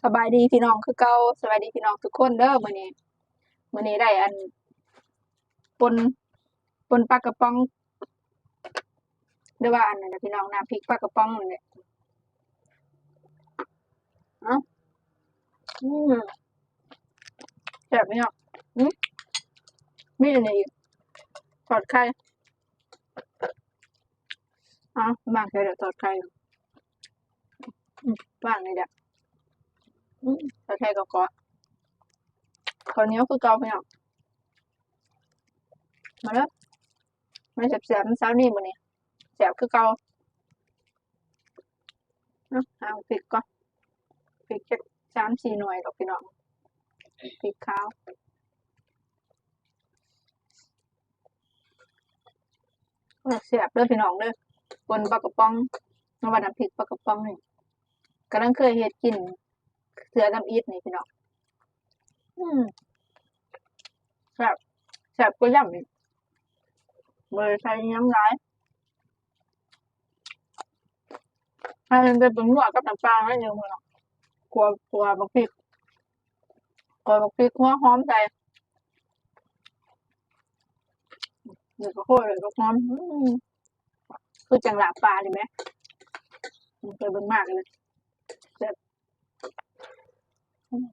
ສະບາຍດີພີ່ນ້ອງຄືເກົ່າ ສະບາຍດີພີ່ນ້ອງທຸກຄົນເດີ. ມື້ນີ້ ມື້ນີ້ໄດ້ອັນ ປົ່ນ ປົ່ນປາກະປ໋ອງ ຫຼືວ່າອັນນັ້ນນະພີ່ນ້ອງ ນ້ຳພລິກປາກະປ໋ອງນັ້ນແຫຼະ. ເອົ້າ ອືມ ແຊບພີ່ນ້ອງ. ອືມ ມີອັນນີ້ອີກ ທອດໄຂ່. ເອົ້າ ວາງໃສ່ແລ້ວ ທອດໄຂ່ ອືມ ວາງນີ້ແຫຼະ. ອືມ ທອດໄຂ່ກໍ ເຂົ້າໜຽວຄືເກົ່າພີ່ນ້ອງ. ມາເດີ ມາແຊບໆ ເຊົ້ານີ້ມື້ນີ້ ແຊບຄືເກົ່າ. ເອົາ ຫາເອົາພລິກກ່ອນ ພລິກຈັກສາມສີ່ໜ່ວຍດອກພີ່ນ້ອງ ພລິກຂາວ. ໂອ້ ແຊບເດີພີ່ນ້ອງເດີ ປົ່ນປາກະປ໋ອງ ຫຼືວ່ານ້ຳພລິກປາກະປ໋ອງນີ້ ກຳລັງເຄີຍເຮັດກິນເທື່ອທຳອິດນີ້ພີ່ນ້ອງ. ອືມ ແຊບ ແຊບກວ່າຢຳອີກ ບໍ່ໄດ້ໃສ່ຫຍັງຫຼາຍ. ອັນນີ້ເປັນຕົວນົວກັບນ້ຳປາໜ້ອຍໜຶ່ງເນາະ ຂົ້ວ ຂົ້ວບັກພິກ ຂົ້ວບັກພິກ ຫົວຫອມໃສ່ ແລ້ວກໍໂຮຍໃບບັກຫອມ. ອືມ ຄືຈັ່ງລາບປານີ້ແໝ່ ເຄີຍເບິ່ງມາກເລີຍ ແຊບ. ອືມ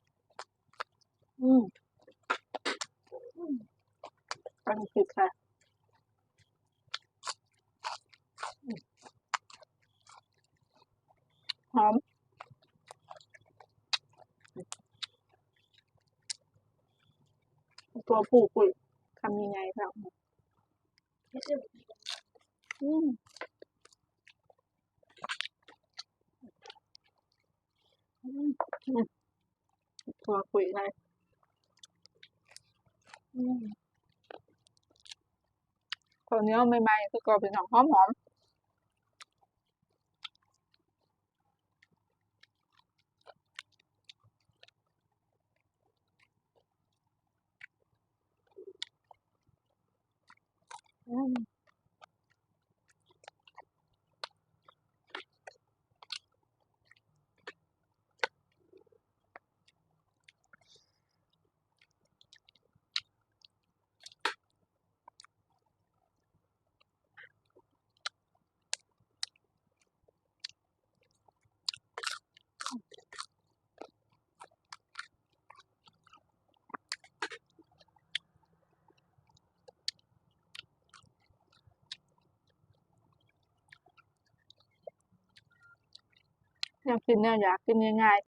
ອືມ ອັນນີ້ຄື ຫອມ ຕົວຜູ້ປຸ້ຍ ຄຳໃຫຍ່ໆ ແລ້ວ ອືມ ອືມ ອືມ ຕົວປຸ້ຍໄດ້ ອືມ ເຂົ້າໜຽວໃໝ່ໆ ຄືເກົ່າ ພີ່ນ້ອງ ຫອມໆ. ອືມ ແນວກິນແນວຢາກ ກິນງ່າຍໆ